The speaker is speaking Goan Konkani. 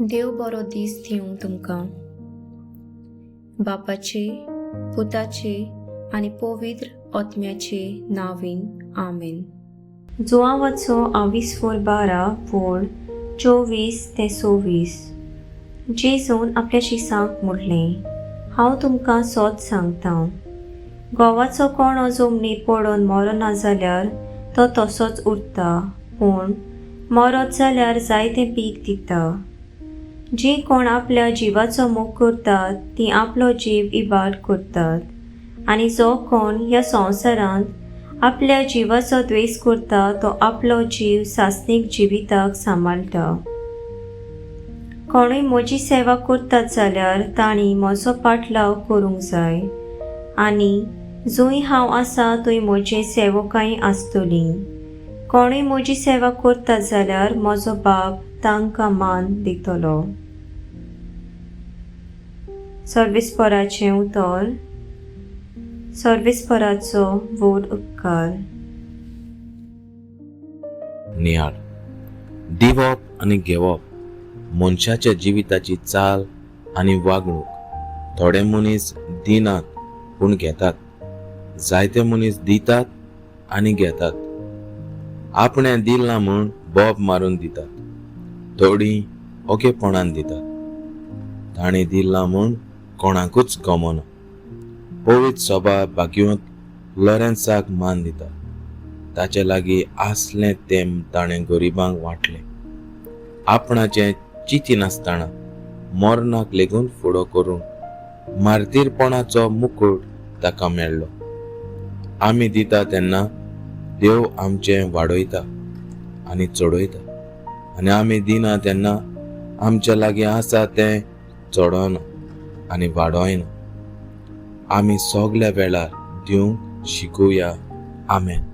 देव बरो दीस दिवं तुमकां. बापाचे, पुताचे आनी पवित्र आत्म्याचे नांवान, आमेन. जुआंवाचो आविस्फोर 12 वळ 24 ते 26. जेजून आपल्या शिसांक म्हटलें, हांव तुमकां सोत सांगता, गोवाचो कोणो जमनीर पडून मरना जाल्यार तो तसोच उरता, पूण मरत जाल्यार जायतें पीक दिता. जीं कोण आपल्या जिवाचो मोग करतात तीं आपलो जीव इबाड करतात, आनी जो कोण ह्या संवसारांत आपल्या जिवाचो द्वेस करता तो आपलो जीव सासणीक जिविताक सांबाळटा. कोणूय म्हजी सेवा करतात जाल्यार तांणी म्हजो पाटलाव करूंक जाय, आनी जंय हांव आसा थंय म्हजे सेवकांय आसतलीं. कोणूय म्हजी सेवा करतात जाल्यार म्हजो बाप तांकां मान दितलो. सर्वेस्पराचें उतर. सर्वेस्पराचो व्हड उपकार. नियाळ. दिवप आनी घेवप मनशाच्या जिविताची चाल आनी वागणूक. थोडे मनीस दिनात पूण घेतात, जायते मनीस दितात आनी घेतात. आपणें दिलां म्हूण बोब मारून दितात, थोडीं ओगेपणान दितात. ताणें दिलां म्हूण कोणाकूच गमना. पवित्र सभा भाग्यवंत लॉरेन्साक मान दिता. ताचे लागीं आसलें तें ताणें गरिबांक वांटलें. आपणाचें चिंतिनासतना मरणाक लेगून फुडो करून मार्तीरपणाचो मुकूट ताका मेळ्ळो. आमी दिता तेन्ना देव आमचें वाडयता आनी चडयता, आनी आमी दिना तेन्ना आमच्या लागीं आसा तें चडना आनी वाडयना. आमी सगल्या वेळार दिवंक शिकुया. आमेन.